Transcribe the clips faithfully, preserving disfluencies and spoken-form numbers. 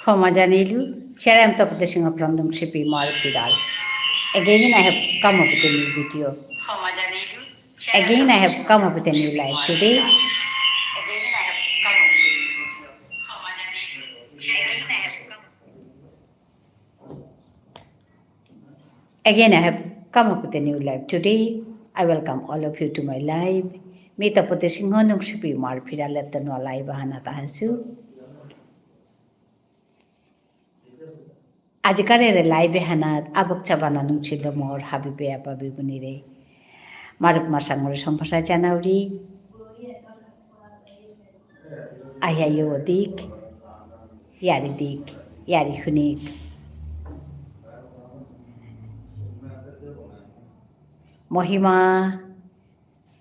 ক্ষমা জানিলু, here I am Tapati Singha from Nungshipi Imar Phiral. Again, I have come up with a new video. Again, I have come up with a new live today. Again, I have come up with a new live today. I welcome all of you to my live. মি তপতি সিংহ নুংশিপি ইমার ফিরালেত্ত নুয়া live আহানাত আহেসু। আজিকার এরে live এহানাত আবক চাবানা নুংশিল মোর হাবিবে আপা বেগুনিরে। মারুপ মাসাঙরে সম্ভাষা জানাউরি। আইয়া ইয়ো দিক, ইয়ারি দিক, ইয়ারি হুনিক। মহিমা,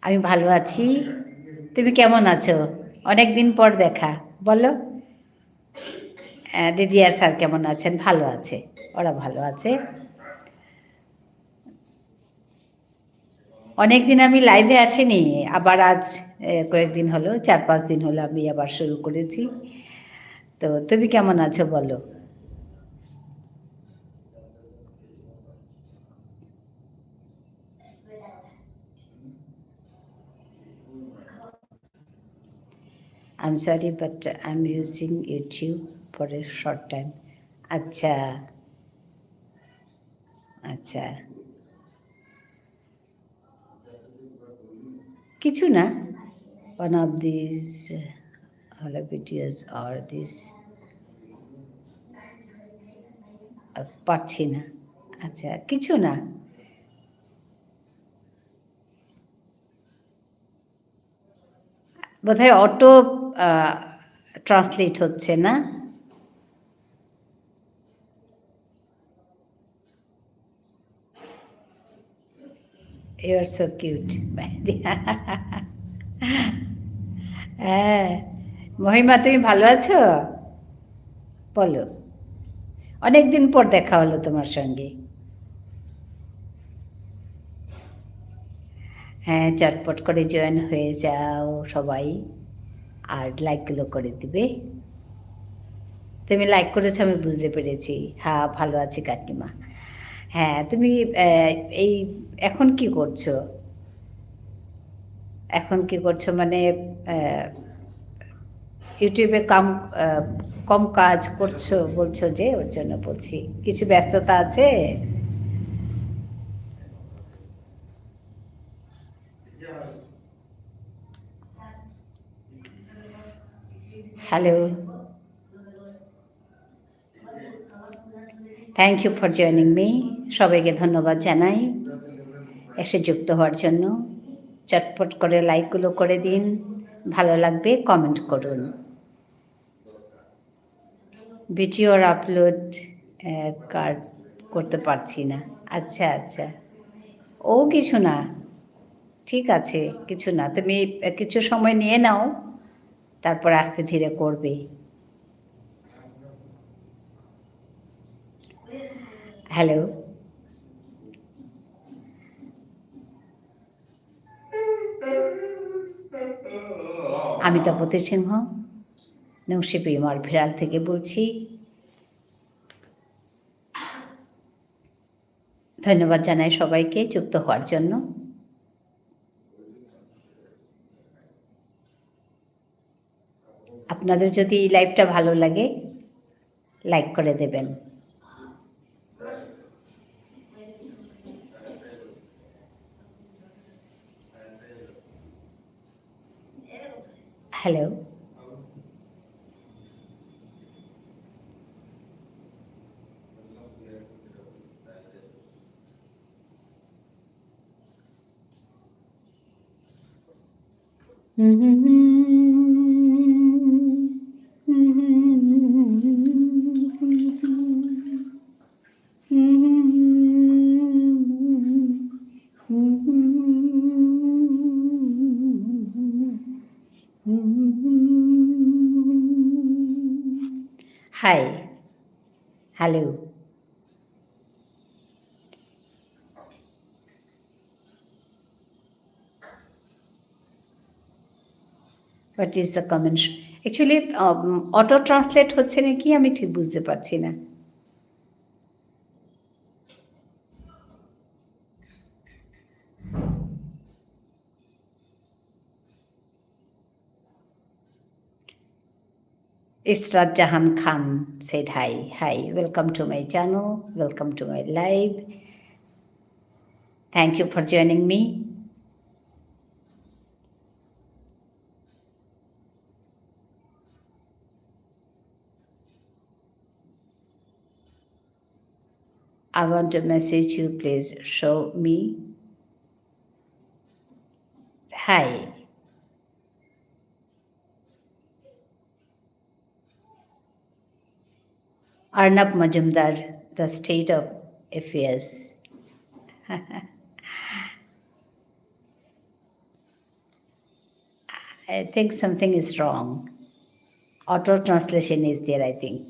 আমি ভালো আছি। তুমি কেমন আছো? অনেক দিন পর দেখা। বলো। আহ, দিদি আর স্যার কেমন আছেন? ভালো আছে। ওরা ভালো আছে। অনেকদিন আমি live এ আসিনি, আবার আজ, এ, কয়েকদিন হলো, চার পাঁচ দিন হলো আমি আবার শুরু করেছি। তো তুমি কেমন আছো বলো? I'm sorry, but I'm using YouTube for a short time. আচ্ছা, আচ্ছা। কিছু না। One of these, uh, হলো videos or this, uh, পাচ্ছি না। আচ্ছা, কিছু না। বোধহয় auto, আহ, translate হচ্ছে না? You are so cute, my dear. হ্যাঁ, মহিমা, তুমি ভালো আছো? বলো। অনেকদিন পর দেখা হলো তোমার সঙ্গে। হ্যাঁ, চটপট করে join হয়ে যাও সবাই, আর like গুলো করে দিবে। তুমি like করেছো, আমি বুঝতে পেরেছি। হ্যাঁ, ভালো আছি কাকিমা। হ্যাঁ, তুমি, আহ, এই এখন কি করছো? এখন কি করছো? মানে, আহ, YouTube-এ কাম, আহ, কম কাজ করছো বলছো যে, ওর জন্য বলছি। কিছু ব্যস্ততা আছে? Hello. Thank you for joining me. সবাইকে ধন্যবাদ জানাই এসে যুক্ত হওয়ার জন্য। চটপট করে like গুলো করে দিন, ভালো লাগবে comment করুন। Video আর upload, আহ, কার-, করতে পারছি না। আচ্ছা, আচ্ছা। ও কিছু না, ঠিক আছে, কিছু না। তুমি, আহ, কিছু সময় নিয়ে নাও, তারপর আস্তে ধীরে করবে। Hello. আমি তপতি সিংহ, নুংশিপি ইমার ফিরাল থেকে বলছি। ধন্যবাদ জানাই সবাইকে যুক্ত হওয়ার জন্য। আপনাদের যদি এই live-টা ভালো লাগে, like করে দেবেন। Hello. Hi. Hello. What is the comment? Actually, um, auto translate হচ্ছে নাকি আমি ঠিক বুঝতে পারছি না। Israt Jahan Khan said hi. Hi, welcome to my channel, welcome to my live. Thank you for joining me. I want to message you, please show me. Hi. Arnab Majumdar, the state of affairs. I think something is wrong. Auto translation is there, I think.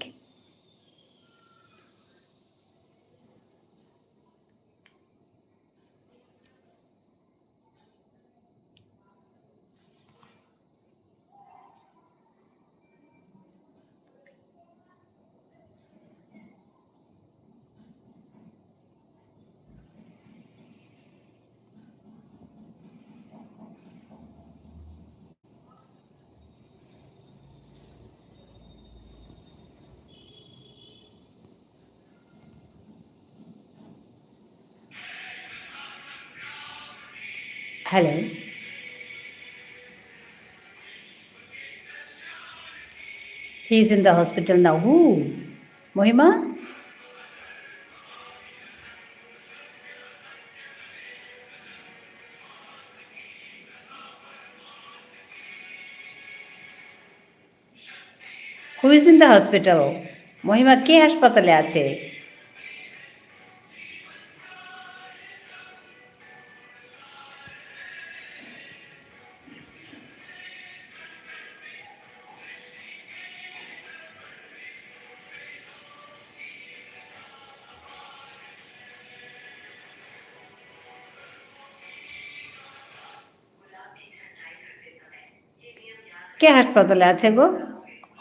Hello. He is in the hospital now. Who? Mohima? Who is in the hospital? মহিমা কে হাসপাতালে আছে? কে হাসপাতালে আছে গো?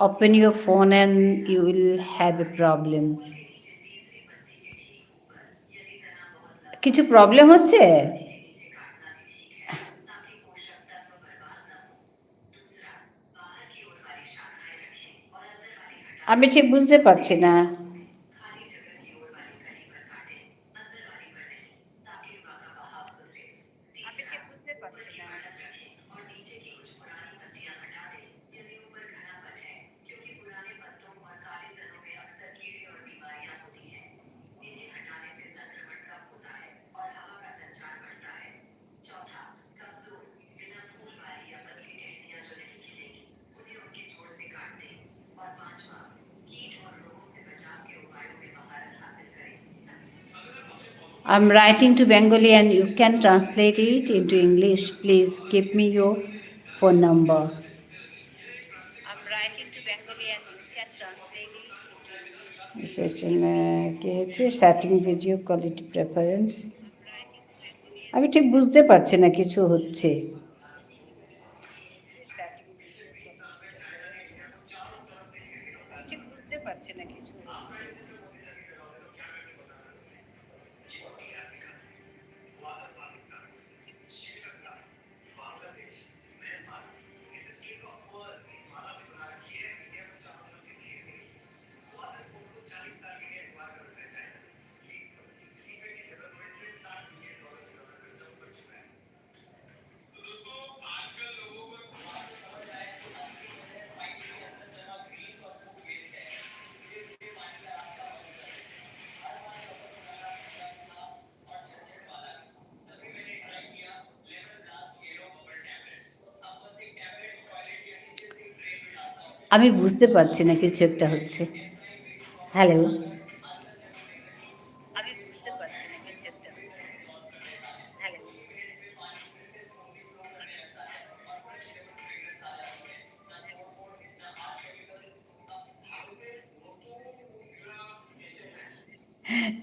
Open your phone and you will have a problem. কিছু প্রবলেম হচ্ছে? আমি ঠিক বুঝতে পারছি না। আমি ঠিক বুঝতে পারছি না। I'm writing to Bengali and you can translate it into English. Please give me your phone number. I'm writing to Bengali and you can translate it into English. সেখানে কি হচ্ছে? Setting video quality preference. আমি ঠিক বুঝতে পারছি না কিছু হচ্ছে। ঠিক বুঝতে পারছি না কিছু হচ্ছে। আমি বুঝতে পারছি না কিছু একটা হচ্ছে। হ্যালো? আমি বুঝতে পারছি না কিছু একটা হচ্ছে। হ্যালো?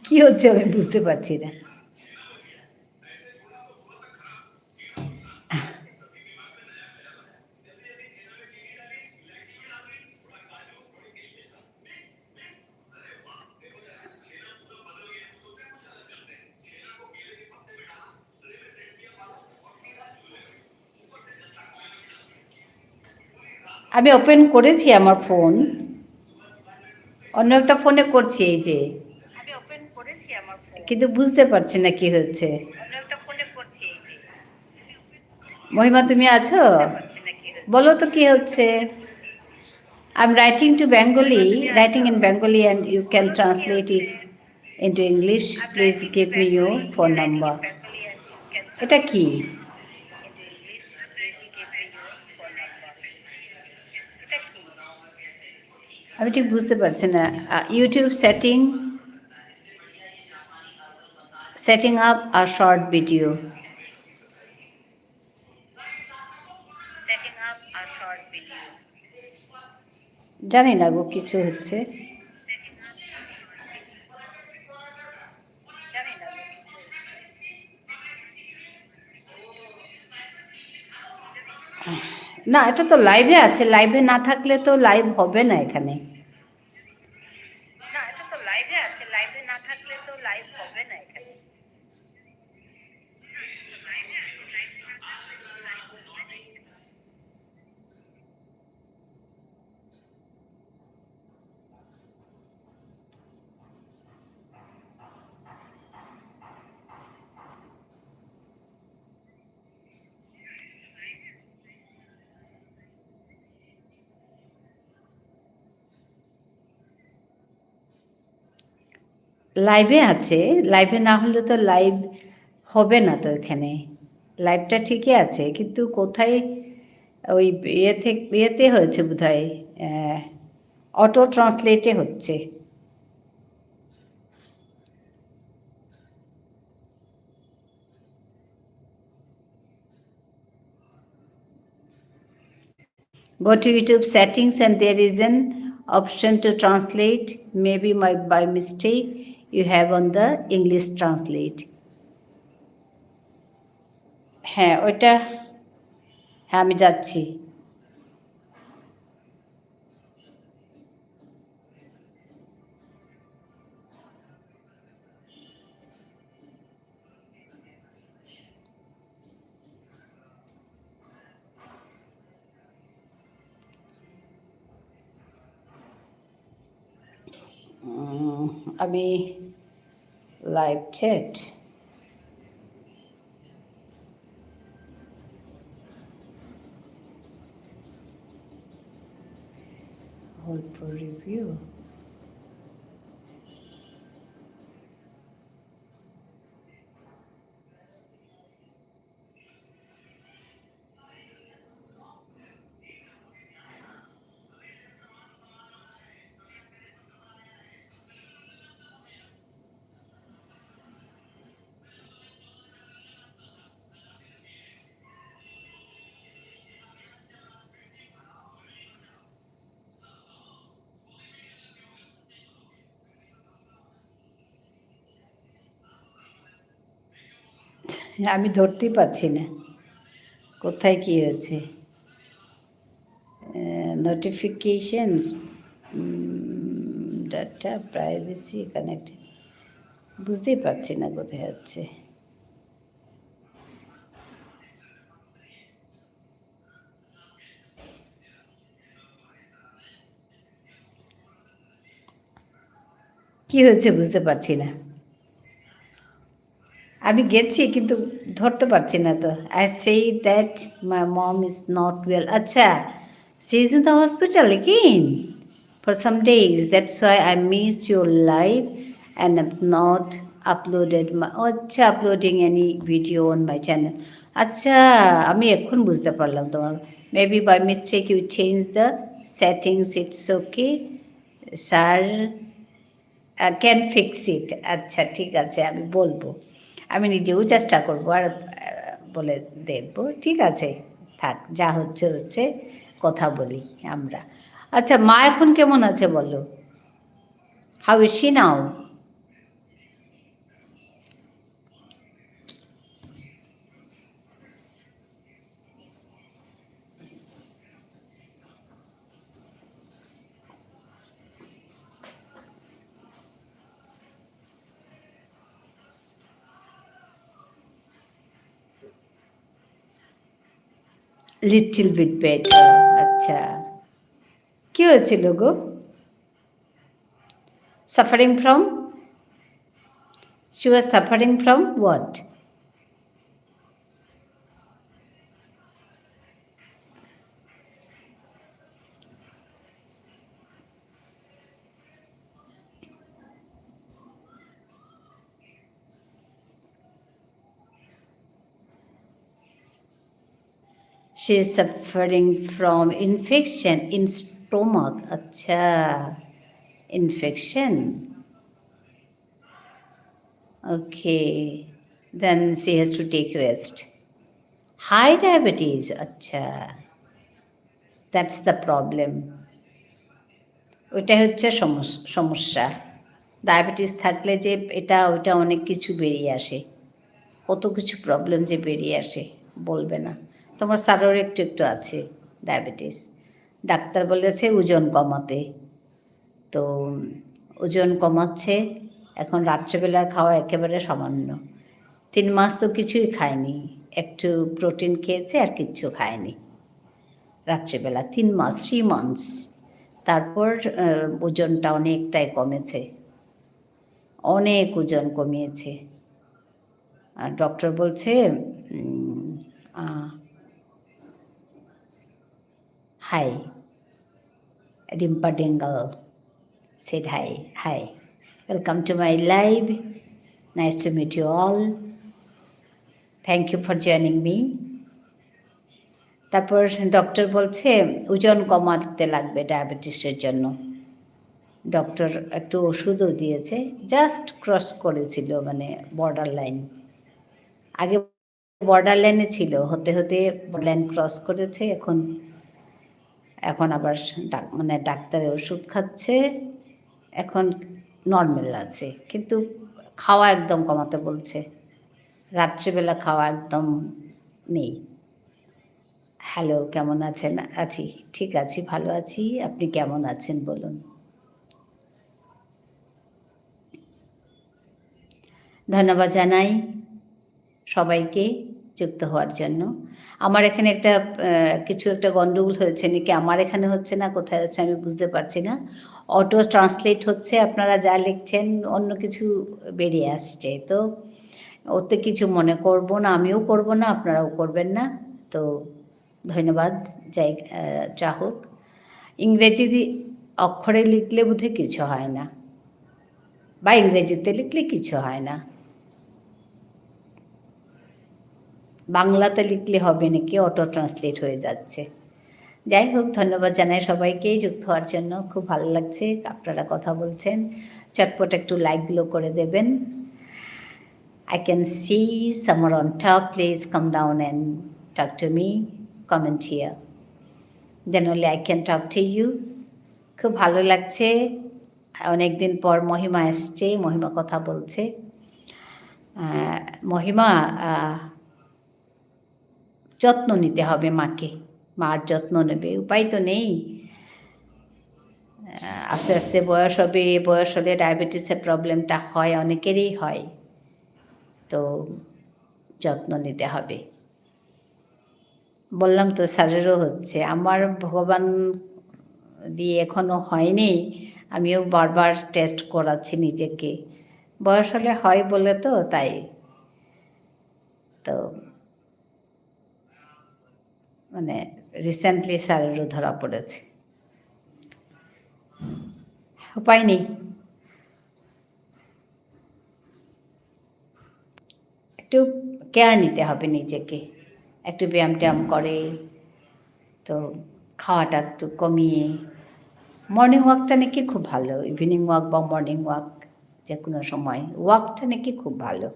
কি হচ্ছে আমি বুঝতে পারছি না। আমি ওপেন করেছি আমার ফোন, অন্য একটা ফোনে করছি এই যে, কিন্তু বুঝতে পারছি না কি হচ্ছে। মহিমা, তুমি আছো? বলো তো কি হচ্ছে। I'm writing to Bengali, writing in Bengali, and you can translate it into English. Please give me your phone number. এটা কি? আমি ঠিক বুঝতে পারছি না। আহ, YouTube setting, setting up a short video. জানি না গো, কিছু হচ্ছে। না, এটা তো লাইভে আছে, লাইভে না থাকলে তো লাইভ হবে না এখানে। লাইভে আছে, লাইভে না হলে তো লাইভ হবে না তো এখানে। লাইভটা ঠিকই আছে, কিন্তু কোথায় ওই ইয়ে থেকে, ইয়েতে হয়েছে বোধহয়, আহ, অটো ট্রান্সলেটে হচ্ছে। Go to YouTube settings and there is an option to translate. Maybe my, by mistake you have on the English translate. হ্যাঁ, ওইটা, হ্যাঁ, আমি যাচ্ছি। উম, আমি live chat. Hold for review. আমি ধরতেই পারছি না কোথায় কি হয়েছে। আহ, নোটিফিকেশনস, উম, ডেটা, প্রাইভেসি, কানেক্ট, বুঝতেই পারছি না কোথায় হচ্ছে। কি হয়েছে বুঝতে পারছি না। আমি গেছি কিন্তু ধরতে পারছি না তো। I say that my mom is not well. আচ্ছা, she is in the hospital again for some days. That's why I miss your live and have not uploaded my, আচ্ছা, uploading any video on my channel. আচ্ছা, আমি এখন বুঝতে পারলাম তোমার। Maybe by mistake you change the settings. It's okay. Sir, uh, can fix it. আচ্ছা, ঠিক আছে, আমি বলবো। আমি নিজেও চেষ্টা করবো আর, আহ, বলে দেখবো। ঠিক আছে, থাক, যা হচ্ছে হচ্ছে, কথা বলি আমরা। আচ্ছা, মা এখন কেমন আছে বলো? How is she now? Little bit better. আচ্ছা। কি হয়েছিল গো? Suffering from? She was suffering from what? She is suffering from infection in stomach. আচ্ছা, infection. Okay, then she has to take rest. High diabetes, আচ্ছা, that's the problem. ওইটাই হচ্ছে সমস-, সমস্যা। ডায়াবেটিস থাকলে যে এটা ওইটা অনেক কিছু বেরিয়ে আসে, কত কিছু প্রবলেম যে বেরিয়ে আসে, বলবে না। তোমার স্যারেরও একটু একটু আছে ডায়াবেটিস। ডাক্তার বলেছে ওজন কমাতে, তো ওজন কমাচ্ছে। এখন রাত্রেবেলার খাওয়া একেবারে সামান্য। তিন মাস তো কিছুই খায়নি, একটু প্রোটিন খেয়েছে আর কিচ্ছু খায়নি রাত্রেবেলা, তিন মাস, থ্রি মান্থস। তারপর আহ, ওজনটা অনেকটাই কমেছে, অনেক ওজন কমিয়েছে। আর ডক্টর বলছে, উম, আহ, Hi, Rimpa Dingle said hi. Hi. Welcome to my live. Nice to meet you all. Thank you for joining me. তারপর ডক্টর বলছে ওজন কমাতে লাগবে ডায়াবেটিসের জন্য। ডক্টর একটু ওষুধও দিয়েছে, জাস্ট ক্রস করেছিল, মানে, বর্ডার লাইন। আগে বর্ডার লাইনে ছিল, হতে হতে বর্ডার লাইন ক্রস করেছে। এখন, এখন আবার ডাক-, মানে, ডাক্তারের ওষুধ খাচ্ছে, এখন নর্মাল আছে, কিন্তু খাওয়া একদম কমাতে বলছে। রাত্রিবেলা খাওয়া একদম নেই। হ্যালো, কেমন আছেন? আছি, ঠিক আছি, ভালো আছি। আপনি কেমন আছেন বলুন? ধন্যবাদ জানাই সবাইকে যুক্ত হওয়ার জন্য। আমার এখানে একটা, আহ, কিছু একটা গন্ডগোল হয়েছে নাকি, আমার এখানে হচ্ছে না, কোথায় হচ্ছে আমি বুঝতে পারছি না। অটো ট্রান্সলেট হচ্ছে, আপনারা যা লিখছেন অন্য কিছু বেরিয়ে আসছে। তো ওতে কিছু মনে করব না, আমিও করব না, আপনারাও করবেন না। তো ধন্যবাদ, যাই, আহ, যা হোক। ইংরেজি দি-, অক্ষরে লিখলে বোধহয় কিছু হয় না, বা ইংরেজিতে লিখলে কিছু হয় না। বাংলাতে লিখলে হবে নাকি, অটো ট্রান্সলেট হয়ে যাচ্ছে। যাই হোক, ধন্যবাদ জানাই সবাইকে যুক্ত হওয়ার জন্য। খুব ভালো লাগছে আপনারা কথা বলছেন। চটপট একটু লাইকগুলো করে দেবেন। I can see some are on top. Please come down and talk to me. Comment here. Then only I can talk to you. খুব ভালো লাগছে। অনেকদিন পর মহিমা এসছে, মহিমা কথা বলছে। আহ, মহিমা, আহ, যত্ন নিতে হবে মাকে, মার যত্ন নেবে, উপায় তো নেই। আহ, আস্তে আস্তে বয়স হবে, বয়স হলে ডায়াবেটিসের প্রবলেমটা হয়, অনেকেরই হয়। তো যত্ন নিতে হবে। বললাম তো, স্যারেরও হচ্ছে, আমার ভগবান দিয়ে এখনো হয়নি, আমিও বারবার টেস্ট করাচ্ছি নিজেকে। বয়স হলে হয় বলে তো, তাই। তো মানে, রিসেন্টলি স্যারেরও ধরা পড়েছে। উপায় নেই, একটু কেয়ার নিতে হবে নিজেকে, একটু ব্যায়াম ট্যায়াম করে, তো খাওয়াটা একটু কমিয়ে। মর্নিং ওয়াকটা নাকি খুব ভালো, ইভিনিং ওয়াক বা মর্নিং ওয়াক, যে কোনো সময় ওয়াকটা নাকি খুব ভালো।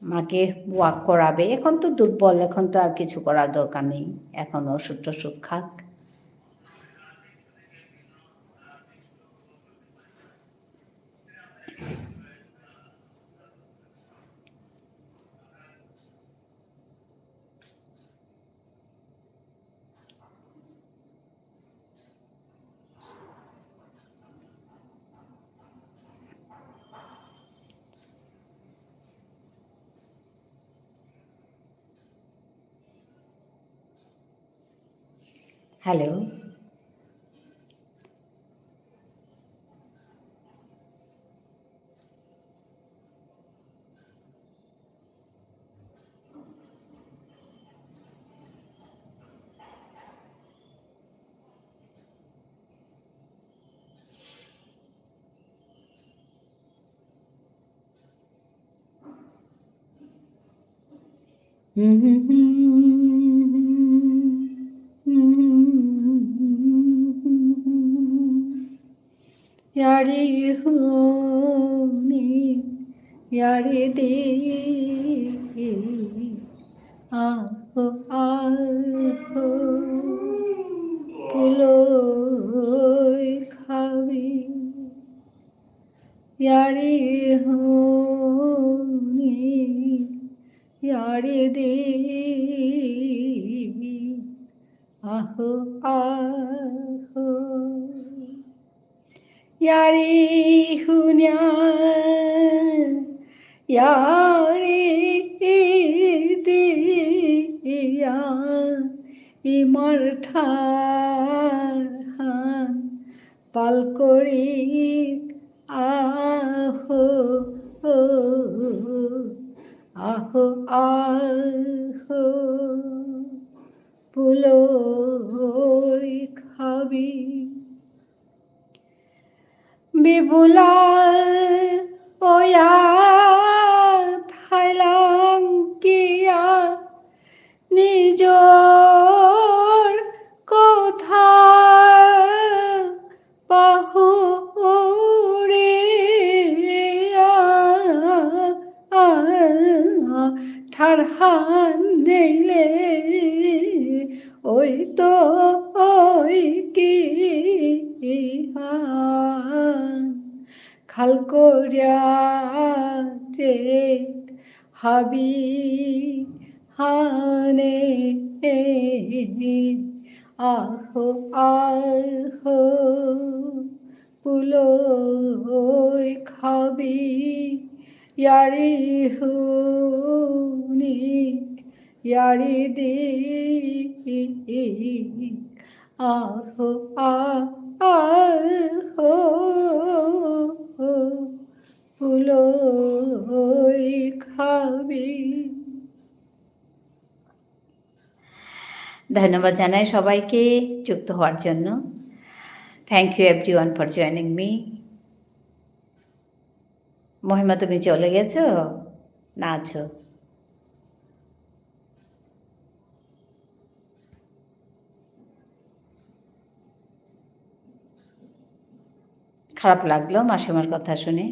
মাকে ওয়াক করাবে। এখন তো দুর্বল, এখন তো আর কিছু করার দরকার নেই। এখন ওষুধ টষুধ খাক। হ্যালো। য়ারি হুনি, য়ারি দি, আহো, আহো, পুলই খাবি। য়ারি হুনি, য়ারি দি, আহো, আহো। য়ারি হুনিয়া, য়ারি দিয়া, ইমার ঠারহান পাল করিক আহো, আহো, আহো, পুলই খাবি। বিবুলা ওয়া থাইলাং কিয়া নিজর কথা পাহুরিয়া ঠারহান নেইলে ওই তো ওই কি হান। খাল করিয়া চেক হাবি হানে, আহো, আহো, পুলই খাবি, য়ারি হুনিক, য়ারি দিক, আহো, আ-, আহো, পুলই খাবি। ধন্যবাদ জানাই সবাইকে যুক্ত হওয়ার জন্য। Thank you everyone for joining me. মহিমা, তুমি চলে গেছো না আছো? খারাপ লাগলো মাসিমার কথা শুনে।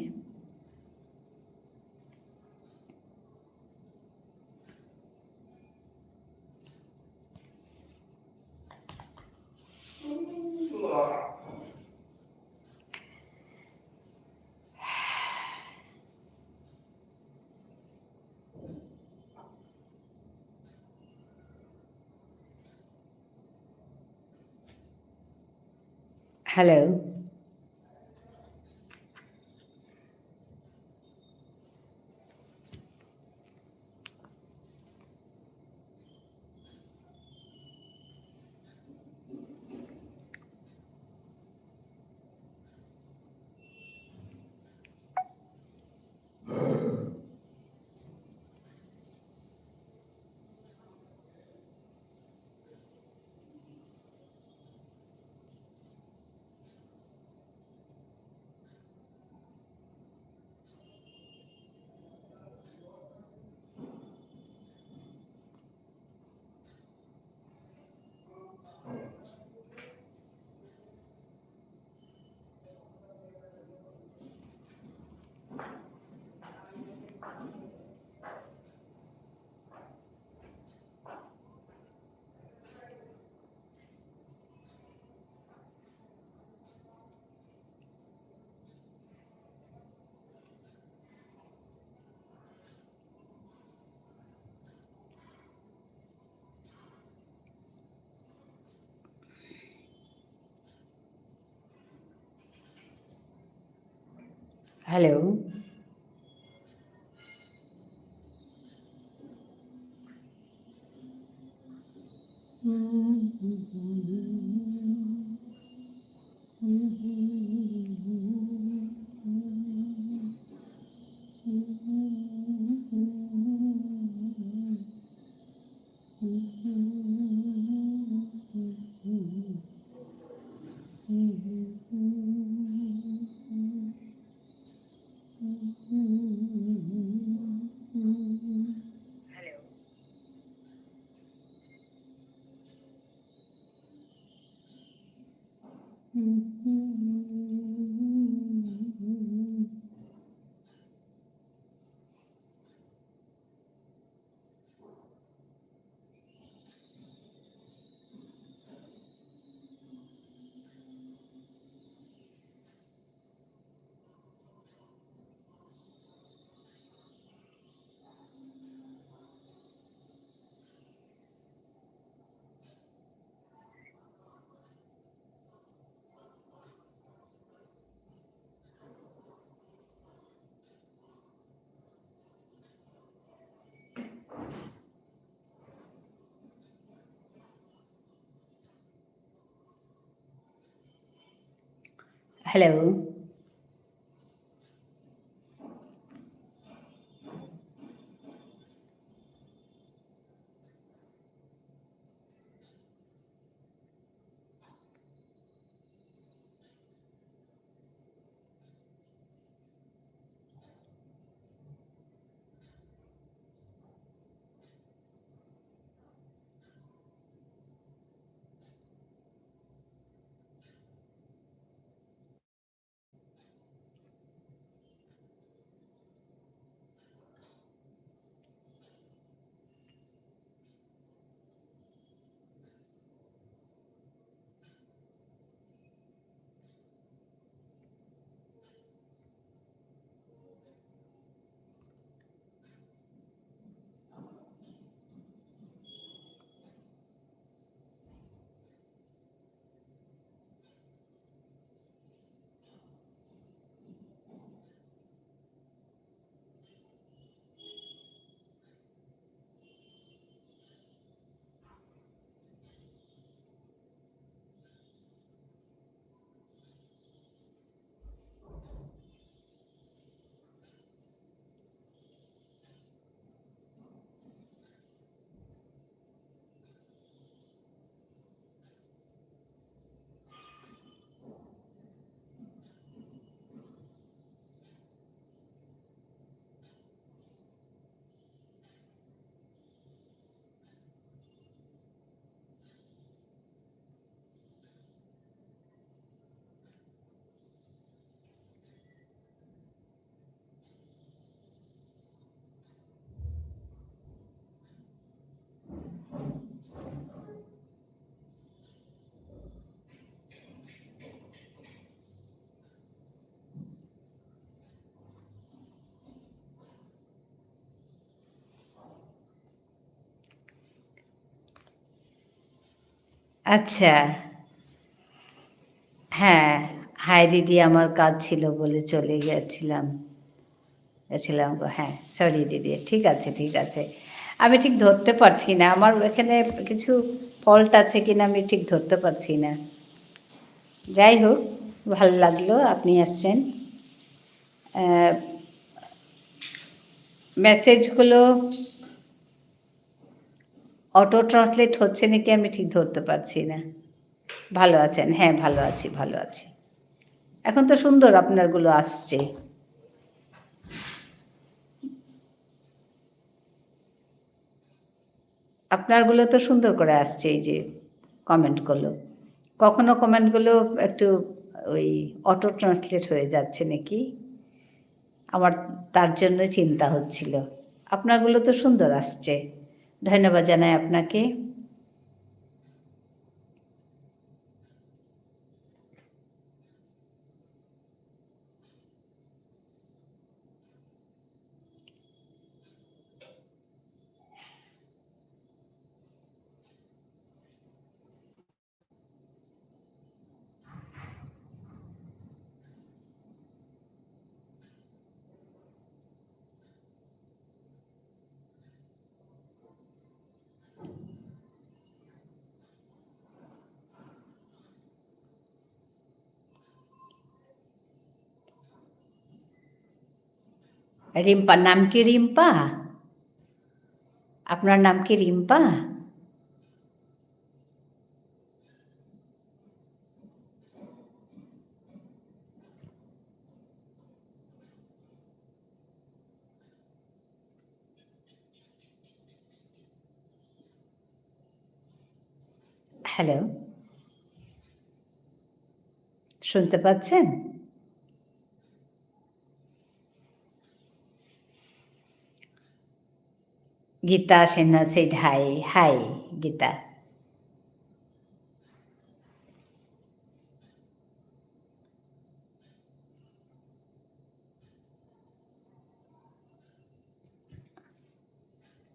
Hello. Hello. Hello. আচ্ছা। হ্যাঁ, হাই দিদি, আমার কাজ ছিল বলে চলে গেছিলাম। গেছিলাম গো, হ্যাঁ, sorry দিদি, ঠিক আছে, ঠিক আছে। আমি ঠিক ধরতে পারছি না, আমার এখানে কিছু fault আছে কিনা আমি ঠিক ধরতে পারছি না। যাই হোক, ভালো লাগলো আপনি আসছেন। আহ, message গুলো auto translate হচ্ছে নাকি আমি ঠিক ধরতে পারছি না। ভালো আছেন? হ্যাঁ, ভালো আছি, ভালো আছি। এখন তো সুন্দর আপনারগুলো আসছে। আপনারগুলো তো সুন্দর করে আসছে, এই যে comment গুলো। কখনো comment গুলো একটু ওই auto translate হয়ে যাচ্ছে নাকি? আমার তার জন্য চিন্তা হচ্ছিল। আপনারগুলো তো সুন্দর আসছে। ধন্যবাদ জানাই আপনাকে। রিম্পা, নাম কি রিম্পা? আপনার নাম কি রিম্পা? Hello. শুনতে পাচ্ছেন? গীতা Sinha said hi. Hi, Gita.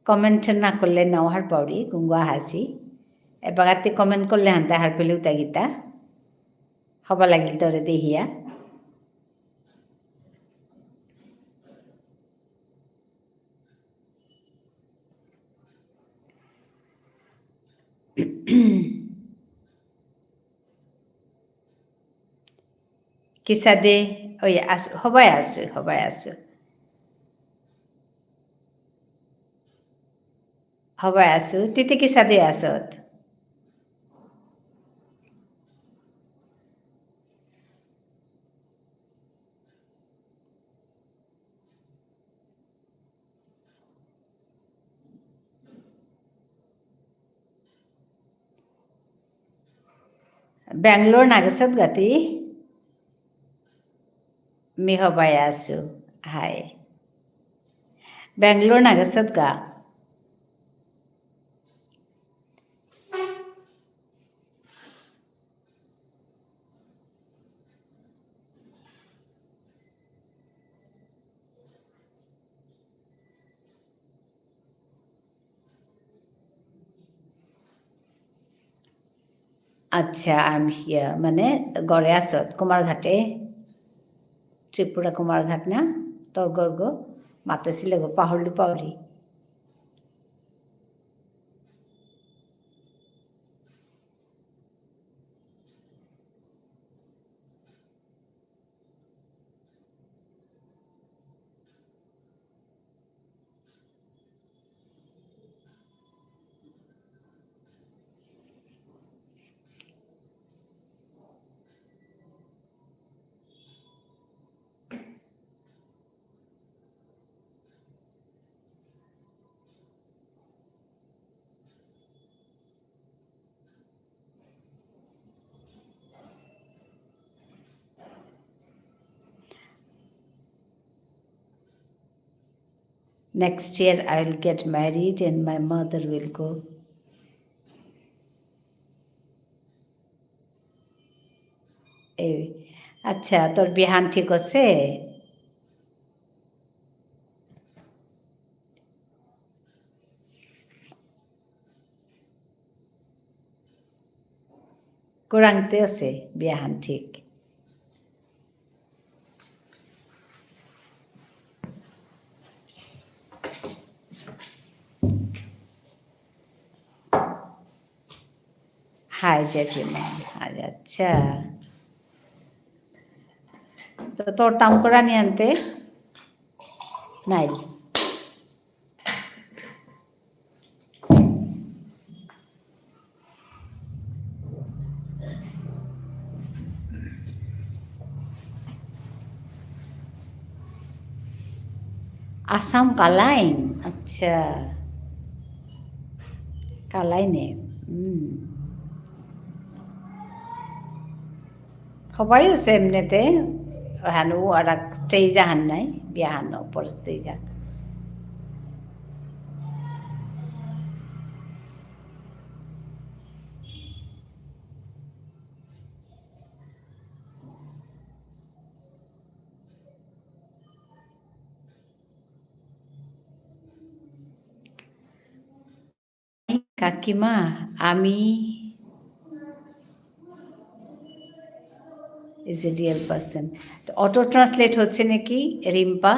Comment না করলে নাও হার পাউরি, কুঙ্গুয়া হাসি। এবাগাতে comment করলে হানতে হার পেলেও তা গীতা। হবা লাগিল তোরে দেহিয়া। কিসাদে, ওই আসু, হবাই আসু, হবাই আসু। হবাই আসু, তিতে কিসাদে আসত? ব্যাঙ্গালোর নাগেসত গাতি? মি হবাই আসু। হাই। ব্যাঙ্গালোর নাগেসত গা? আচ্ছা, I'm here, মানে, ঘরে আসত, কুমারঘাটে, ত্রিপুরা কুমারঘাট না? তোর ঘর গো, মাতেসিলে গো, পাহরলু Pauri. Next year I will get married and my mother will go. এই, আচ্ছা, তোর বিয়াহান ঠিক আছে? কুরাংতে আছে বিয়াহান ঠিক। হাই জেঠিমা, হাই, আচ্ছা। তো তোর তাম করা নিয়ান্তে? নাই। আসাম কালাইন, আচ্ছা। কালাইনে, হুম। হবাইও সেমনেতে, হানু আর এক stage আহান নাই, বিয়াহানো পরে stage আহান। কাকিমা, আমি is a real person। তো auto translate হচ্ছে নাকি, রিম্পা?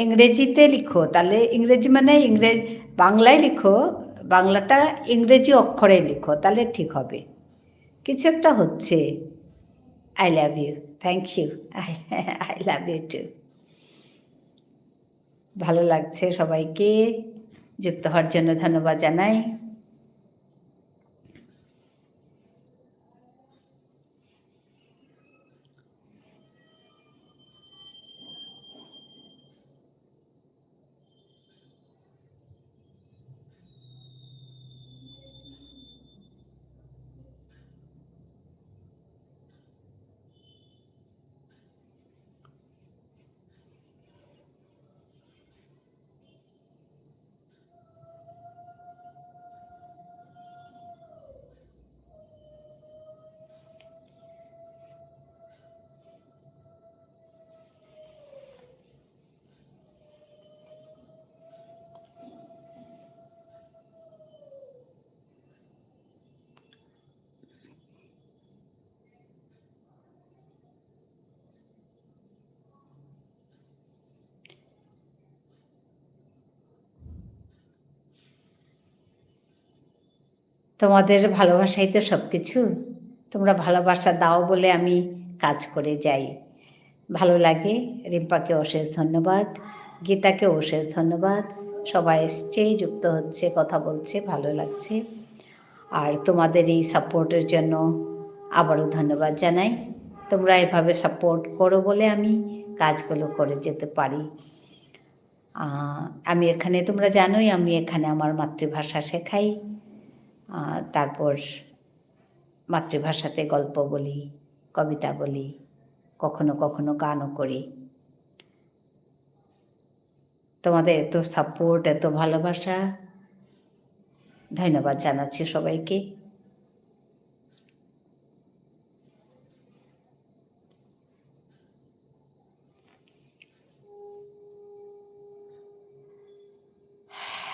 ইংরেজিতে লিখো, তাহলে ইংরেজি মানে ইংরেজ-, বাংলায় লিখো, বাংলাটা ইংরেজি অক্ষরে লিখো, তাহলে ঠিক হবে। কিছু একটা হচ্ছে। I love you. Thank you. I, I love you too. ভালো লাগছে সবাইকে। যুক্ত হওয়ার জন্য ধন্যবাদ জানাই। তোমাদের ভালোবাসাই তো সবকিছু। তোমরা ভালোবাসা দাও বলে আমি কাজ করে যাই। ভালো লাগে। রিম্পাকে অশেষ ধন্যবাদ, গীতাকে অশেষ ধন্যবাদ। সবাই এসছে, যুক্ত হচ্ছে, কথা বলছে, ভালো লাগছে। আর তোমাদের এই সাপোর্টের জন্য আবারও ধন্যবাদ জানাই। তোমরা এভাবে সাপোর্ট করো বলে আমি কাজগুলো করে যেতে পারি। আহ, আমি এখানে, তোমরা জানোই, আমি এখানে আমার মাতৃভাষা শেখাই। আহ, তারপর মাতৃভাষাতে গল্প বলি, কবিতা বলি, কখনো কখনো গানও করি। তোমাদের এত সাপোর্ট, এত ভালোবাসা, ধন্যবাদ জানাচ্ছি সবাইকে।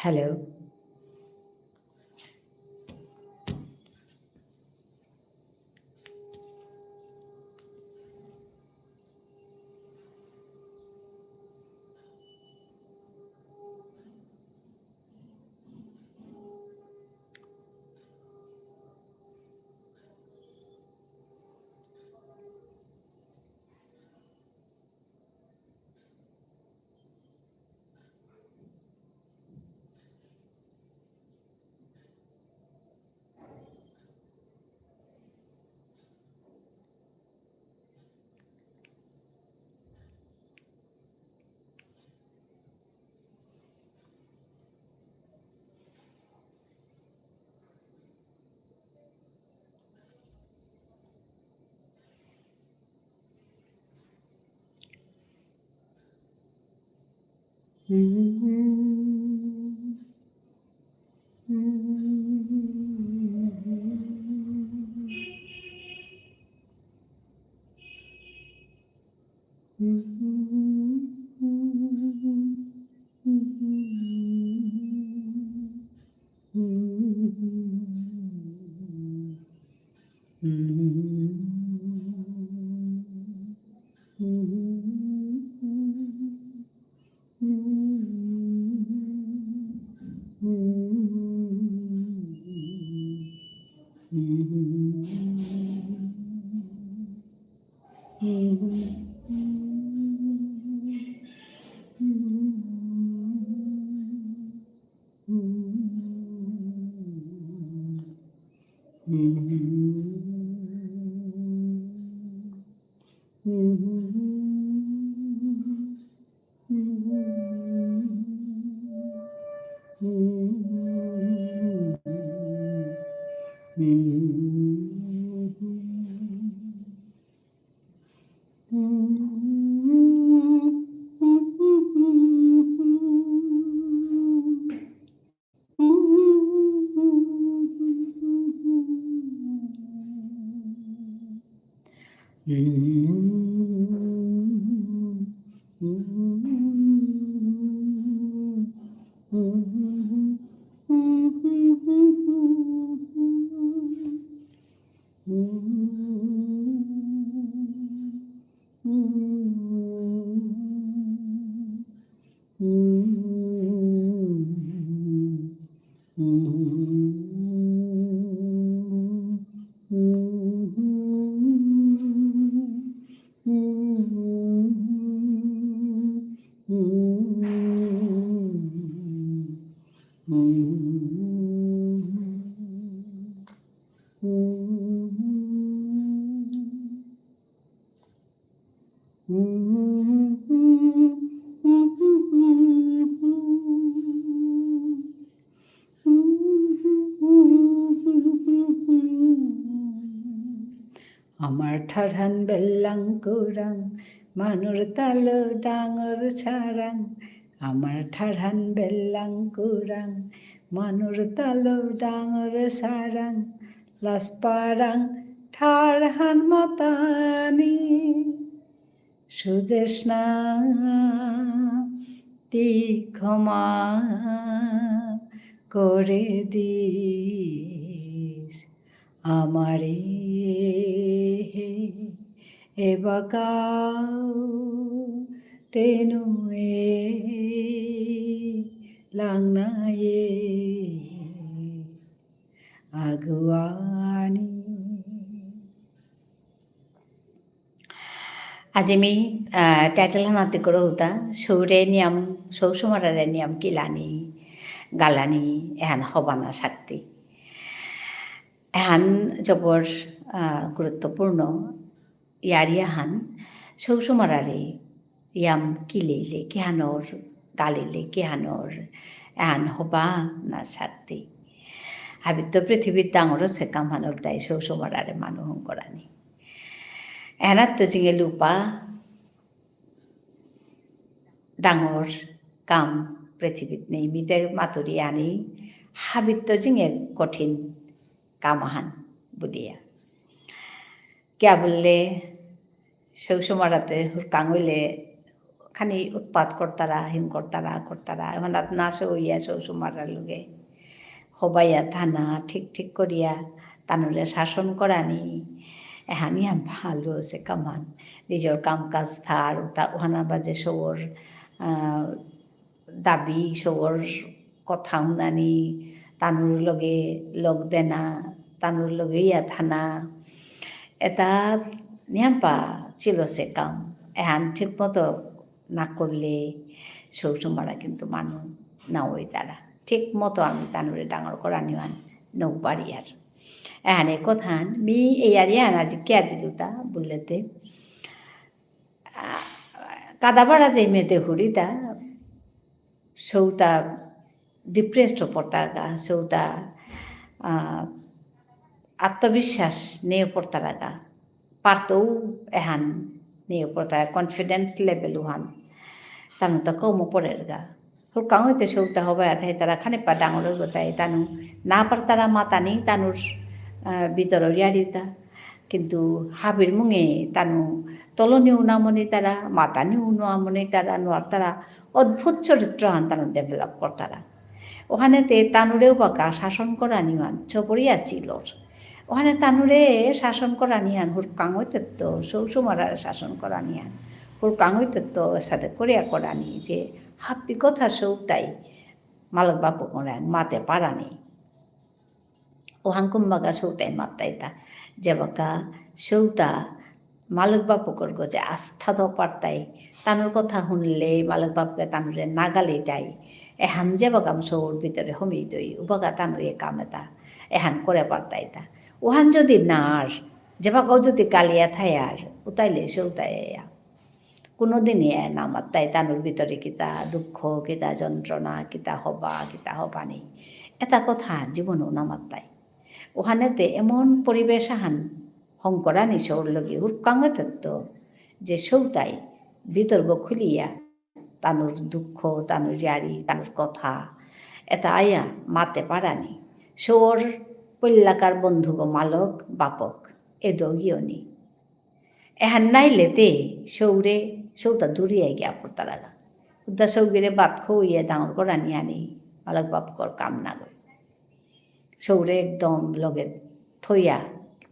হ্যালো। আমার ঠারহান বেল্লাং কুরাং, মানুর তালো ডাঙর সারাং। আমার ঠারহান বেল্লাং কুরাং, মানুর তালো ডাঙর সারাং। লাসপারাং ঠারহান মাতানি। সুদেষ্ণা, তি ক্ষমা করে দিস আমারে, এবাকাও তেনু এলাং নায়ে। আগুয়ানি। আজি মি, আহ, title হানাতে করো উতা, সৌরে নিয়াম, সৌ সুমারারে নিয়াম কিলানি, গালানি, এহান হবানা শক্তি। এহান জবর, আহ, গুরুত্বপূর্ণ, ইয়ারি আহান, সৌ সুমারারে, ইয়াম কিলেইলে, কিহানর, গালিলে, কিহানর, এহান হবা না শক্তি। হাবিত্ত পৃথিবীত ডাঙর সে কাম হানর তাই সৌ সুমারারে মানু হঙকরানি। এহানাত্ত জিঙে লুপা ডাঙর কাম পৃথিবীত নেই। মিতে মাতুরি আনি হাবিত্ত জিঙে কঠিন কাম আহান বুলিয়া। কিয়া বুললে, সৌ সুমারাতে হুরকাং হইলে খানি উৎপাত করতারা, হিম করতারা, করতারা। এহানাত না সৌইয়া সৌ সুমারার লগে হবাইয়া থানা, ঠিক ঠিক করিয়া তানুরে শাসন করানি। এহানি আম ভালো সে কামান। নিজর কাম কাজ থার, উতা, ওহানা বাজে সৌর, আহ, দাবি, সৌর কথা হুনানি, তানুর লগে লগ দেনা, তানুর লগে ইয়া থানা। এতা নিয়াম্পা চিলসে কাম। এহান ঠিক মতো না করলে সৌ সুমারা কিন্তু মানু না হইতারা। ঠিক মতো আমি তানুরে ডাঙর করানিহান নৌ পারিয়ার। এহানে কথান মি এই আর ইয়ান আজি কিয়া দিলুতা বুললেতে, আহ, কাদাবাড়া দে মেতে হুরিতা, সৌতা depressed পড়তারাগা, সৌতা, আহ, আত্মবিশ্বাস নেই পড়তারাগা, পারতৌ এহান নেই পড়তারা, confidence level উহান, তানুতা কম পড়েরগা। হুরকাং হইতে সৌতা হবাই আথাই তারা খানিপা ডাঙর হইব তাই তানু না পারতারা মাতানি তানুর, আহ, ভিতর ইয়ারিতা। কিন্তু হাবির মুঙে তানু তলনিউ না মনিতারা, মাতানিউ না মনিতারা, নোয়ারতারা অদ্ভুত চরিত্র হান তানু develop করতারা। ওহানেতে তানুরেও বাকা শাসন করানিহান চপরিয়া চিলর। ওহানে তানুরে শাসন করানিহান হুরকাং হইতে তো, সৌ সুমারারে শাসন করানিহান হুরকাং হইতে তো, সাথে করিয়া করানি যে হাব্বি কথা সৌতাই মালক বাপকরে মাতে পারানি। ওহান কুম্বাকা সৌতাই মাত্তাইতা। যেবাকা সৌতা মালক বাপকর গজে আস্থা দ পারতাই। তানুর কথা হুনলে মালক বাপকে তানুরে না গালিতাই। এহান যেবাকা সৌর ভিতরে হমি দই, উবাকা তানু এ কাম এতা। এহান করে পারতাইতা। ওহান যদি নার, যেবাকাও যদি গালিয়া থায়ার, উতাইলে সৌতাই এয়া। কোনোদিনই এ না মাত্তাই তানুর ভিতরে কিতা দুঃখ, কিতা যন্ত্রণা, কিতা হবা, কিতা হবা নেই। এতা কথা জীবনেও না মাত্তাই। ওহানেতে এমন পরিবেশ আহান হঙকরানি সৌর লগে হুরকাঙে থাকতো যে সৌতাই ভিতরগ খুলিয়া তানুর দুঃখ, তানুর ইয়ারি, তানুর কথা, এতা আয়া মাতে পারানি। সৌর পল্লাকার বন্ধুগ মালক, বাপক, এ দগিয়নি। এহান নাইলেতে সৌরে, সৌতা দূরিয়া গিয়া পড়তারাগা। উদ্দা সৌগিরে বাত খৌইয়া ডাঙর করানি আনি, মালক বাপকর কাম নাগই। সৌরে একদম লগে থইয়া,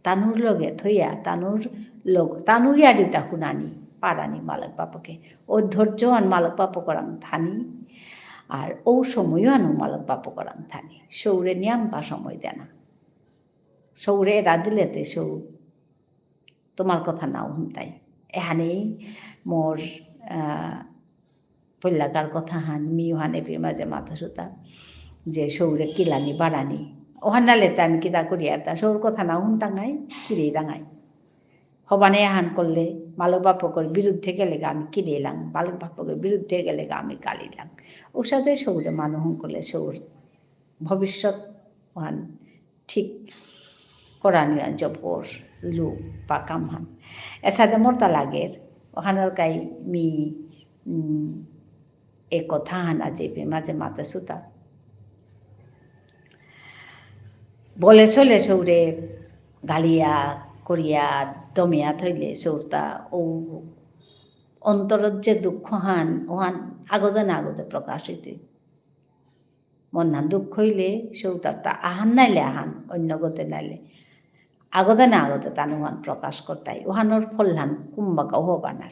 তানুর লগে থইয়া, তানুর লগ-, তানুর ইয়ারিতা হুনানি, পারানি মালক বাপকে। ও ধৈর্যহান মালক বাপকরাং থানি, আর ও সময়হানও মালক বাপকরাং থানি। সৌরে নিয়াম্পা সময় দেনা। সৌরে এরা দিলেতে সৌ তোমার কথা নাও হুনতাই। এহানেই মোর, আহ, পল্লাকার কথাহান, মি ওহান এপি মাঝে মাথা সুতা, যে সৌরে কিলানি বাড়ানি। ওহান নালেতে আমি কিতা করিয়ার তা, সৌর কথা নাও হুনতাঙাই, কিরেই দাঙাই। হবানে এহান করলে, মালক বাপকর বিরুদ্ধে গেলেগা আমি কিরেইলাং, মালক বাপকর বিরুদ্ধে গেলেগা আমি গালিলাং। উসাদে সৌরে মানু হঙকরলে সৌর ভবিষ্যৎ ওহান ঠিক করানিয়া জবর লু বা কামহান। এসাদে মোরতা লাগের, ওহানর কাই মি, উম, এ কথাহান আজি এপি মাঝে মাতে সুতা। বলে চলে সৌরে গালিয়া, করিয়া, দমিয়া থইলে সৌরতা ও অন্তরত যে দুঃখহান, ওহান আগদে না আগদে প্রকাশ হইতে। মনহান দুঃখ হইলে সৌতারতা আহান নাইলে আহান, অন্য গতে নাইলে। আগদে না আগদে তানু ওহান প্রকাশ করতাই। ওহানর ফলহান কুম্বাকাও হবানার।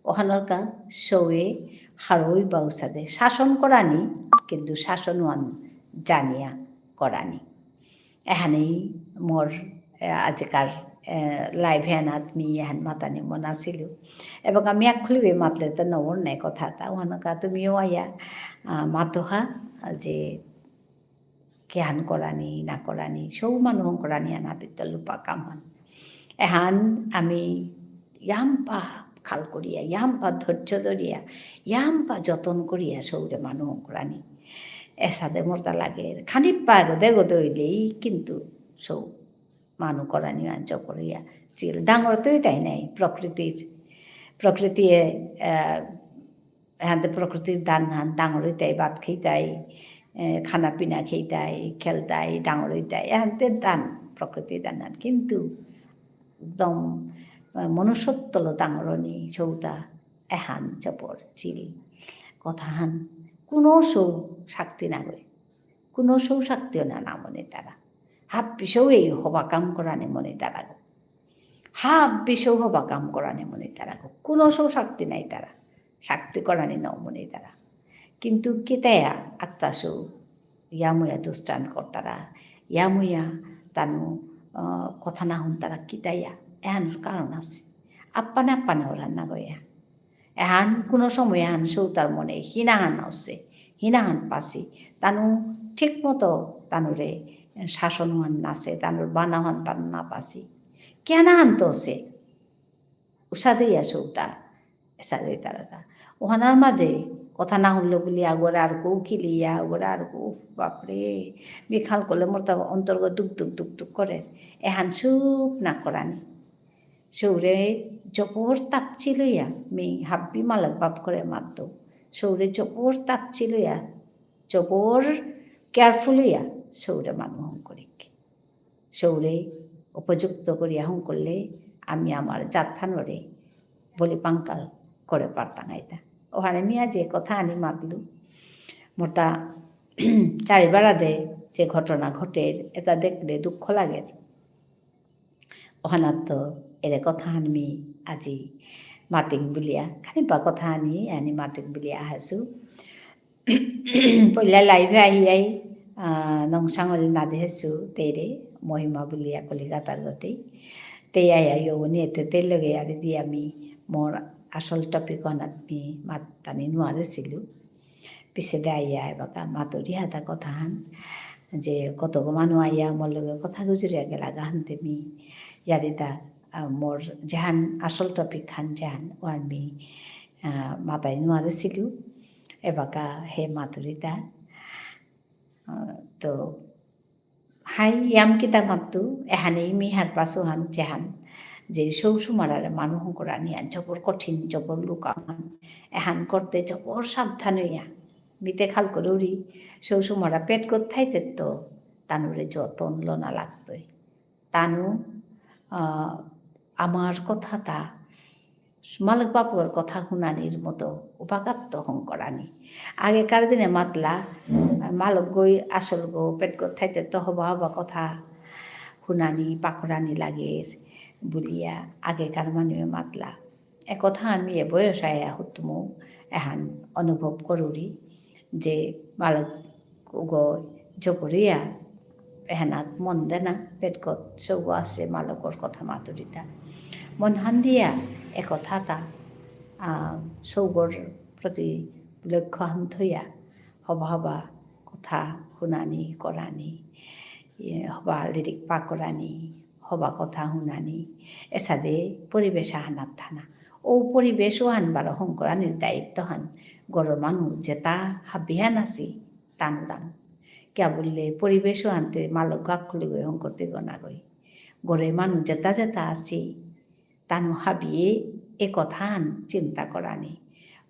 ওহানর কা সৌয়ে হারৌ ইবা উসাদে। শাসন করানি, কিন্তু শাসন ওহান জানিয়া করানি। এহানেই মোর, এ, আজিকার, এ, live এহানাত মি এহান মাতানি মনাসিলু। এবং আমি actually মাতলে তো নবর নাই কথা তা, ওহানকা তুমিও আয়া, আ, মাতোহা, যে কিহান করানি, না করানি, সৌ মানু হঙকরানি আনা পিতল লুপা কামহান। এহান আমি ইয়াম্পা খাল করিয়া, ইয়াম্পা ধৈর্য ধরিয়া, ইয়াম্পা যতন করিয়া সৌরে মানু হঙকরানি। এসাদে মোরতা লাগে, খানি পাগদে গদে হইলেই কিন্তু সৌ মানু করানি আঞ্চ করিয়া। চিল ডাঙর তো এটাই নাই, প্রকৃতির, প্রকৃতিয়ে, আহ, এহানতে প্রকৃতির দান হান ডাঙর হইতাই, ভাত খেইতাই, এ, খানা পিনা খেইতাই, খেলতাই, ডাঙর হইতাই, এহানতে দান, প্রকৃতির দান হান। কিন্তু একদম, আহ, মনুষ্যত্বলো ডাঙর হনি সৌতা এহান জবর চিল। কথা হান কোনো সৌ শক্তি না গই। কোনো সৌ শক্তিও না, না মনে তারা। হাব্বি সৌ এই হবা কাম করানি মনে তারা গো। হাব্বি সৌ হবা কাম করানি মনে তারা গো। কোনো সৌ শক্তি নাই তারা। শক্তি করানি নাও মনে তারা। কিন্তু কিতায়া আত্মা সৌ ইয়ামুয়া দুষ্টান করতারা। ইয়ামুয়া তানু, আহ, কথা না হুনতারা কিতায়া। এহানর কারণ আছে। আপ্পানে আপ্পানে ওরা না গয়া। এহান কোনো সময় এহান সৌতার মনে হিনাহান আসে, হিনাহান পাসি। তানু ঠিক মতো তানুরে শাসন হান নাসে, তানুর বানা হান তানু না পাসি। কেন হান তো সে? উসাদে ইয়া সৌতা, এসাদে তারাতা। ওহানার মাঝে কথা না হুনলো বুলিয়া, আগরে আর কৌ কিলিয়া, আগরে আর কৌ, উফ, বাপরে, বিখাল করলে মোর তা অন্তর্গ দুক দুক দুক দুক করে। এহান চুপ না করানি। সৌরে জবর তাপচি লইয়া, মি হাব্বি মালক বাপ করে মাততো। সৌরে জবর তাপচি লইয়া, জবর careful হইয়া, সৌরে মানু হঙকরিক। সৌরে উপযুক্ত করিয়া হঙকরলে, আমি আমার জাতহানরে বলি পাঙ্কাল করে পারতাঙাইতা। ওহানে মি আজি কথা আনি মাতলু। মোরতা চারিবারাদে যে ঘটনা ঘটের, এটা দেখলে দুঃখ লাগের। ওহানাত্ত এরে কথাহান মি আজি মাতিং বুলিয়া, খানিপা কথাহানি আনি মাতিং বুলিয়া আহাসু। পইলা live এ আহি আহি, আহ, নংসাঙল না দেহেসু তেরে মহিমা বুলিয়া কলিকাতার গতেই। তেই আয়া ইয়নি এতে তেই লগে আরে দি আমি মোর আসল topic অনাত মি মাতানি নুয়ারেসিলু। পিছেদে আইয়া এবাকা মাতুরি হাতা কথাহান, যে কতগো মানু আইয়া মোর লগে কথা গুজরিয়া গেলাগা হানতে মি ইয়ারিতা, আহ, মোর যেহান আসল topic হান যেহান ওহান মি, আহ, মাতাই নুয়ারেসিলু, এবাকা হে মাতুরিতা। আহ, তো হাই ইয়াম কিতা মাতু, এহানেই মি হারপাসু হান যেহান, যে সৌ সুমারারে মানু হঙকরানি হান, জবর কঠিন, জবর লুকাম হান, এহান করতে জবর সাবধান হইয়া। মিতে খাল করুরি, সৌ সুমারা পেট গত থাইতে তো, তানুরে যতন লনা লাগতই। তানু, আহ, আমার কথাতা, মালক বাপুর কথা হুনানির মতো উপাকাত্ত হঙকরানি। আগেকার দিনে মাতলা, মালক গই আসল গো, পেট গো থাইতে তো হবা হবা কথা হুনানি, পাকরানি লাগের বুলিয়া আগেকার মানুয়ে মাতলা। এ কথা আমি এ বয়স আয়া হুতুমু এহান অনুভব করুরি যে মালক উগো জবরিয়া এহানাত মন দেনা, পেটগত সৌগ আছে মালকর কথা মাতুরিতা। মন হান দিয়া এ কথাতা, আহ, সৌগর প্রতি লক্ষ্য হান থইয়া হবা হবা কথা হুনানি, করানি, ইয়ে, হবা লিরিক পাকরানি, হবা কথা হুনানি, এসাদে পরিবেশ আহানাত থানা। ও পরিবেশ ওহান বারো হঙকরানির দায়িত্ব হান গরর মানু যেতা হাবিহান আসি তানুরাং। কিয়া বুললে পরিবেশ ওহানতে মালক গাক্কুলি গই হঙকরতে গনাগই। গরে মানু যেতা যেতা আসি, তানু হাবিয়ে এ কথাহান চিন্তা করানি।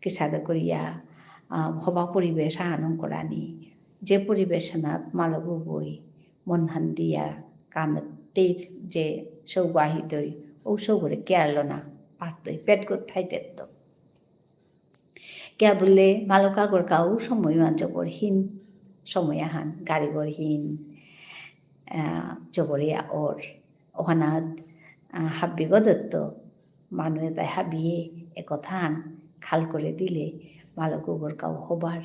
কিসাদে করিয়া, আহ, হবা পরিবেশ আহান হঙকরানি। যে পরিবেশ আহানাত মালক উগই মন হান দিয়া কামেত্তেই যে সৌগ আহিতই, ও সৌগরে care লনা পারতই, পেটগত থাইতে তো। কিয়া বুললে মালক আগরকা ও সময় আহান জবরহীন সময় আহান, গাড়িগরহীন, আহ, জবরে অর। ওহানাত, আহ, হাব্বিগদত্ত মানু এতাই হাবিয়ে এ কথাহান খাল করে দিলে, মালক উগরকাও হবার,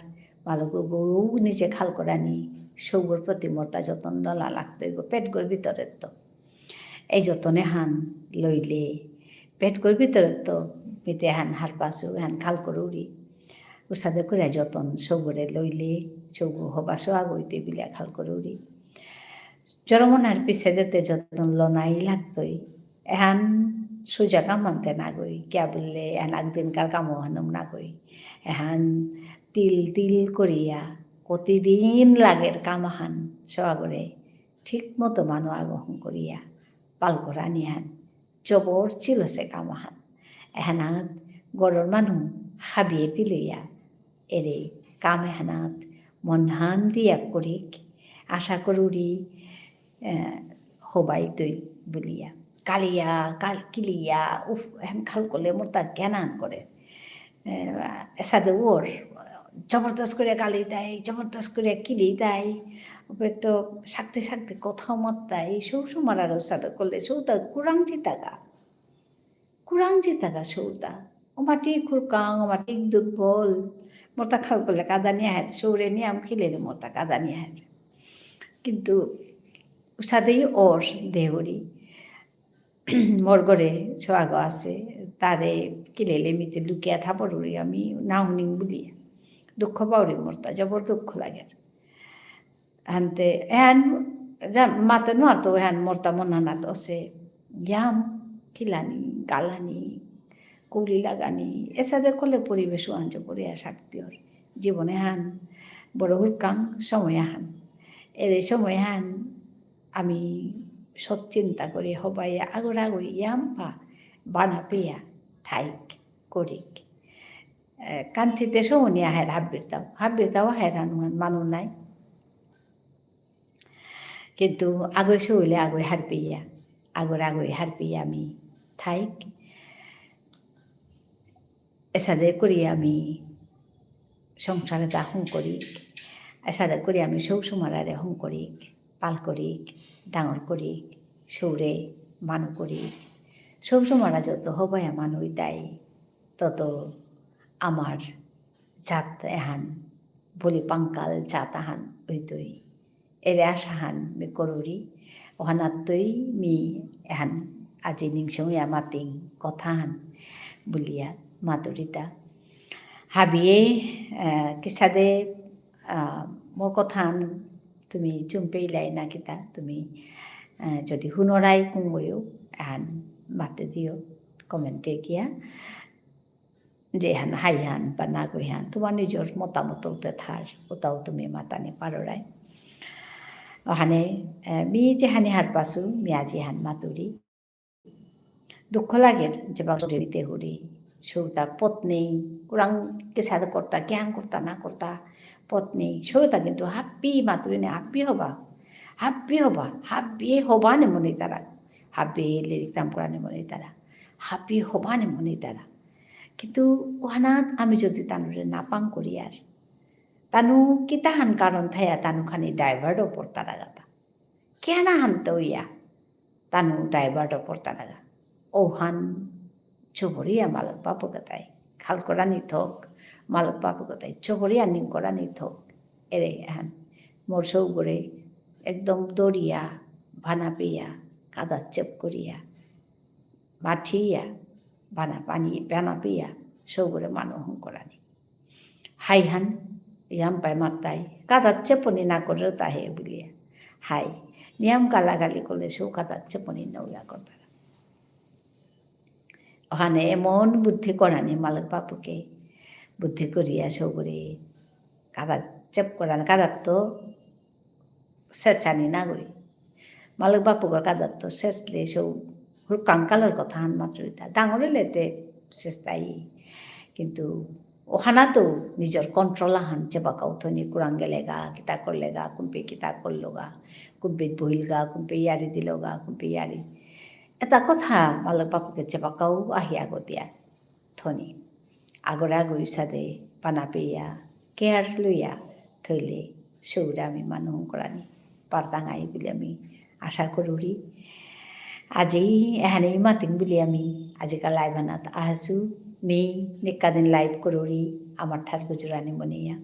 মালক উগও নিজে খাল করানি, সৌগর প্রতি মোরতা যতন লনা লাগতই গো, পেটগর ভিতরে তো। এই যতন এহান লইলে, পেটগর ভিতরে তো মিতে এহান হারপাসু, এহান খাল করুরি। উসাদে করে যতন সৌগরে লইলে, সৌগ হবা সোয়াগ অইতই বুলিয়া খাল করুরি। জরমনার পিছে যেতে যতন লনাই লাগতই। এহান সুজা কাম আনতে নাগই, কিয়া বুললে এহান একদিনকার কাম হানম নাগই। এহান তিল তিল করিয়া, কতিদিন লাগের কাম আহান, সোয়াগরে ঠিক মতো মানু আগহন করিয়া, পাল করানি হান, জবর চিলসে কাম আহান। এহানাত গরর মানু হাবিয়ে তিলইয়া, এরে কাম এহানাত মনহান দিয়া করিক, আশা করুরি, এ, হবা অইতই বুলিয়া। কালিয়া, কাল-, কিলিয়া, উফ, এহান খাল করলে মোরতা জ্ঞান আন করে। এ, এসাদে ওর, জবরদস্ত করে কালি দেয়, জবরদস্ত করে কিলি দেয়। ওপরে তো শাক্তি শাক্তি কথাও মাত্তাই, সৌ সুমারারও সাদে করলে, সৌতা কুরাং চিতাগা। কুরাং চিতাগা সৌতা। ও মাটি খুরকাং, ও মাটি দুর্বল। মোরতা খাল করলে কাদানি আহের, সৌরে নিয়াম খিলেলে মোরতা কাদানি আহের। কিন্তু উসাদেই ওর দেহরি। মোর ঘরে সোয়াগ আছে, তারে কিলেলে মিতে লুকিয়া থাপড়ুরি আমি না হুনিং বুলিয়া। দুঃখ পাউরি মোরতা, জবর দুঃখ লাগের। হানতে, এহান, যা, মাতে নোয়ারতো এহান মোরতা মনানাত অসে, ইয়াম, কিলানি, গালানি, কুলি লাগানি, এসাদে করলে পরিবেশ ওয়াঞ্চ করিয়া শাক্তি অর। জীবন এহান, বড় হুরকাং সময় আহান। এরে সময় আহান, আমি সৎ চিন্তা করি, হবাইয়া আগর আগই ইয়াম্পা বানা পেয়া থাইক করিক। এ, কান্তিতে সৌনি আহের হাব্বিরতাও। হাব্বিরতাও আহের আনুমান মানু নাই। কিন্তু আগই সৌলে আগই হারপিয়া। আগর আগই হারপিয়া আমি থাইক। এসাদে করি আমি সংসার এতা হং করিক, এসাদে করি আমি সৌ সুমারারে হং করিক, পাল করিক, ডাঙর করিক, সৌরে মানু করিক। সৌ সুমারা যত হবায়া মানু অইতাই, তত আমার জাত এহান, বুলি পাঙ্কাল জাত আহান অইতই। এরে আশাহান মি করুরি, অহানাত্তই মি এহান আজি নিংসিয়া মাতিং কথাহান বুলিয়া মাতুরিতা। হাবিয়ে, আহ, কিসাদে, আহ, মোর কথাহান তুমি চুম্পেইলাই না কিতা, তুমি, আহ, যদি হুনরাই কুঙগয়ো, এহান মাতে দিও, comment এ গিয়া। যেহান হাইহান বা নাগইহান, তোমার নিজর মতামত উঠে থার, ওতাও তুমি মাতানি পারোরাই। অহানে, এ, মি যেহানি হারপাসু, মি আজি হান মাতুরি। দুঃখ লাগের, যেবাকা সৌরে নিতে হুরি। সৌতা পথ নেই, কুরাং কিসাদে করতা, কিহান করতা, না করতা, পথ নেই। সৌতা কিন্তু হাব্বি মাতুরি নে, হাব্বি হবা। হাব্বি হবা, হাব্বি হবা নে মনে তারা। হাব্বি লেরিক তাম করা নে মনে তারা। হাব্বি হবা নে মনে তারা। কিন্তু অহানাত আমি যদি তানুরে না পাং করিয়ার, তানু কিতাহান কারণ থায়া তানু খানি divert অপরতারাগাতা। কিহানাহান তৈয়া তানু divert অপরতারাগা। অহান জবরিয়া মালক বাপু কথাই। খাল করানি থক, মালক বাপু কথাই। জবরিয়া নিং করানি থক। এরে এহান। মোর সৌগরে একদম দরিয়া, ভানা পেয়া, কাদা চেপ করিয়া। মাঠিয়া, বানা পানি, বানা পিয়া, সৌগরে মানু হং করানি। হাইহান, ইয়াম পাই মাতাই, কাদা চেপনি না করে তাহে বুলিয়া। হাই, নিয়াম গালাগালি করলে সৌ কাদা চেপনি নৌয়া করতারা। অহানে এমন বুদ্ধি করানি মালক বাপুকে, বুদ্ধি করিয়া সৌগরে, কাদা চেপ করানি, কাদা তো সেচানি নাগই। মালক বাপুগর কাদাত তো সেচলে সৌ হুরকাং কালর কথাহান মাতুরিতা। ডাঙর ইলেতে সেচতাই। কিন্তু অহানাত নিজর control আহান চেবাকাউ থনি কুরাং গেলেগা, কিতা করলেগা, কুম্পে কিতা করলগা, কুম্পে বহিলগা, কুম্পে ইয়ারি দিলগা, কুম্পে ইয়ারি। এতা কথা মালক বাপুকে চেবাকাউ আহি আগতিয়া। থনি। আগরে আগই সাদে পানা পেয়া, care লইয়া থইলে সৌরে আমি মানু হং করানি পারতাঙাই বুলে আমি আশা করুরি। আজি এহানেই মাতিং বুলে আমি আজিকা live আনাত আহাসু। মি নিকাদিন live করুরি আমার ঠার গুজরানি মনেয়া।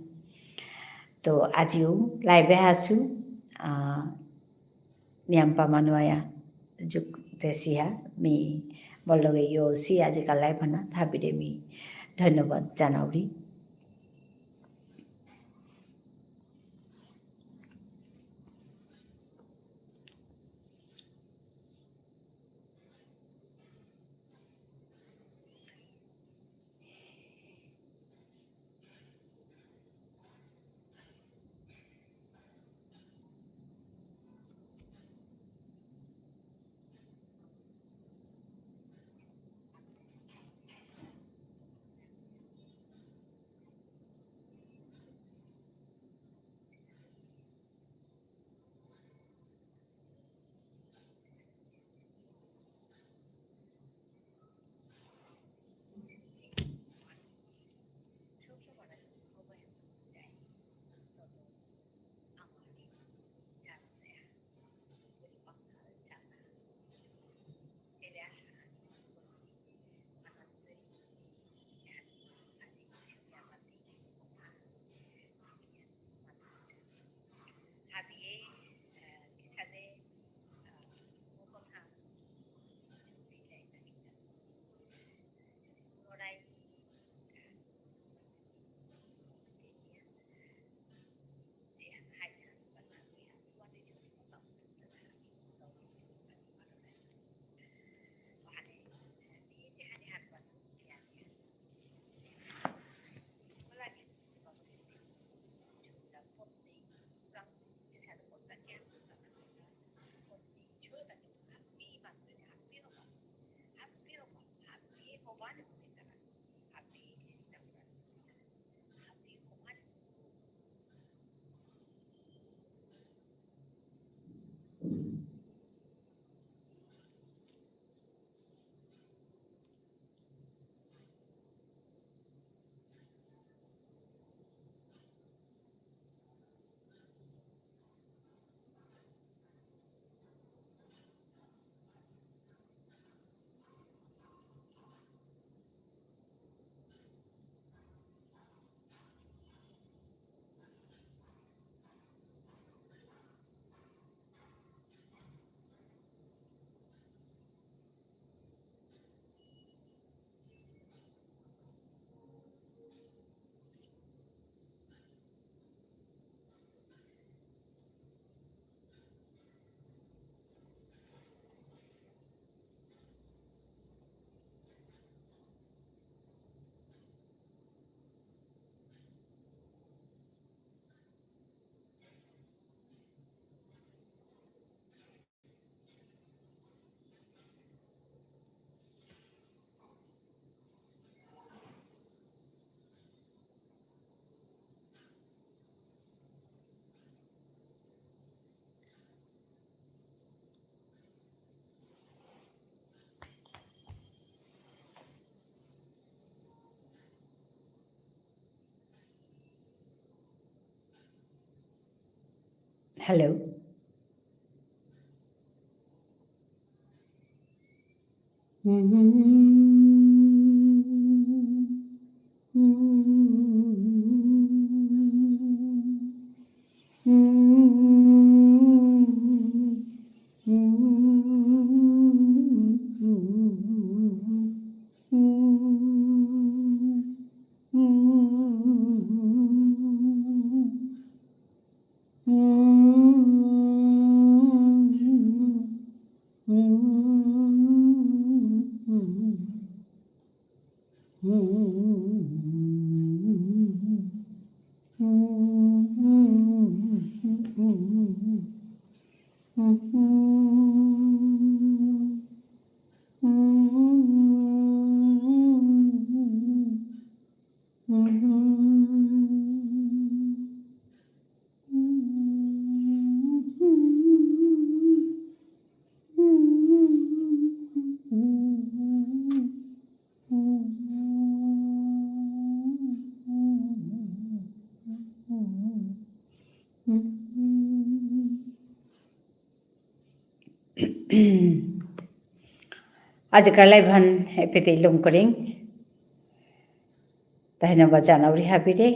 তো আজিও live এ আসু, আহ, নিয়ামপা মানু আয়া যুক্ত দেসিহা, মি বললগে ইয়সি আজিকার live হানা, হাবিরে মি ধন্যবাদ জানাউরি। Hello. আজিকার live হান এপেইতে লম করিং। ধন্যবাদ জানাউরি হাবিরে,